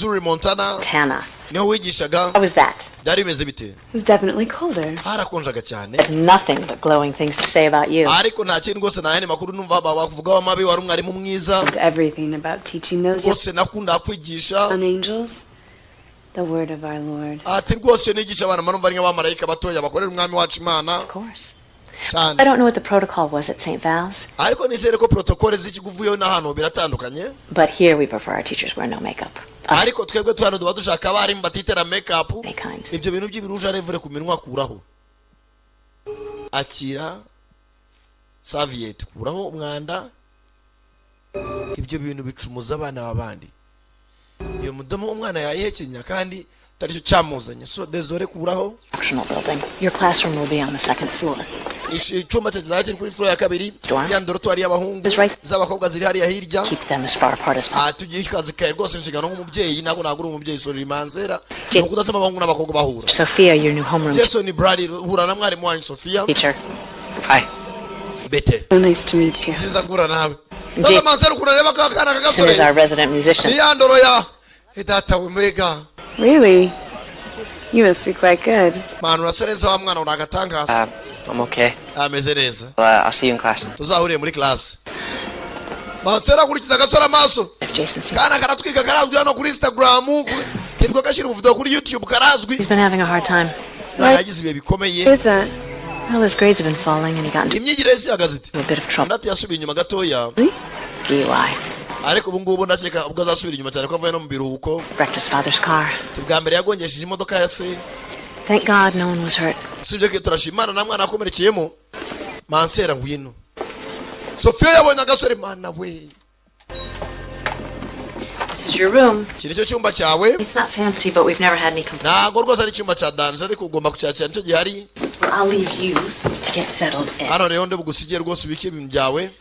Missouri, Montana. Tana. Niho wigishaga. How was that? Byari bimeze bite? It was definitely colder. Harakonjaga cyane. Had nothing but glowing things to say about you. Ariko nta kintu rwose, nta yandi makuru numva bakuvugaho mabi. Wari umwarimu mwiza. Loved everything about teaching those Rwose nakundaga kwigisha. young angels the word of our Lord. Ati rwose iyo nigisha abana mba numva ari nk'abamarayika batoya bakorera umwami wacu Imana. Of course. Cyane. I don't know what the protocol was at St. Val's, Ariko nizere ko protocole z'ikigo uvuyeho na hano biratandukanye. but here we prefer our teachers wear no makeup of Ariko twebwe hano tuba dushaka abarimu batitera make-up. any kind. Ibyo bintu by'ibirouge à lèvres ku minwa kuraho, akira serviette, kuraho umwanda. Ibyo bintu bicumuza abana b'abandi. Iyo mudomo umwana yayihekenya kandi atari cyo cyamuzanye, so désolé, kuraho. Optional building. Your classroom will be on the second floor. Icyumba cye kizaba kiri kuri floor ya kabiri. Dorm. Ya dortoir y'abahungu Is right. z'abakobwa ziri hariya hirya. Keep them as far apart as possible. Ah, tugiye kazi kawe rwose, inshingano nk'umubyeyi, ntabwo uri umubyeyi, sorry, mansera, ni ukudatuma abahungu n'abakobwa bahura. Sophia, your new homeroom Jason Brady, hura na mwarimu wanyu Sofia. teacher. Hi. Bete? So nice to meet you. Nziza guhura nawe. Sasa mansera, ukuntu areba ka kana Jason k'agasore is our resident musician. Ni ya ndoro ya data we mbega. Really? You must be quite good. Manu, urasa neza wa mwana, uri agatangaza. I'm okay. Ameze neza. I'll see you in class. Tuzahuriye muri class. Mansera akurikiza agasore amaso. If Jason seems Kana karatwika, karazwi hano kuri Instagram, kirirwa gashyira ubuvideo kuri YouTube, karazwi. He's been having a hard time. Mwana yagize ibihe bikomeye. Who's that? Well, his grades have been falling and he got into Imyigire ye ihagaze ite? a bit of trouble. Undi ati yasubiye inyuma gatoya. DUI. Ariko ubu ngubu ndakeka ubwo azasubira inyuma cyane ko avuye no mu biruhuko. Wrecked his father's car. Ati bwa mbere yagongesheje imodoka ya se. Thank God no one was hurt. Usibye ko turashima Imana nta mwana yakomerekeyemo. Mansera, ngwino. Sofiya yabonye agasore, mana we. This is your room. Iki nicyo cyumba cyawe. It's not fancy, but we've never had any complaints. Ntabwo rwose ari icyumba cya danger, ariko ugomba kucyakira, nicyo gihari. Well, I'll leave you to get settled in. Hano rero ndi bugusigiye rwose, ubike ibintu byawe.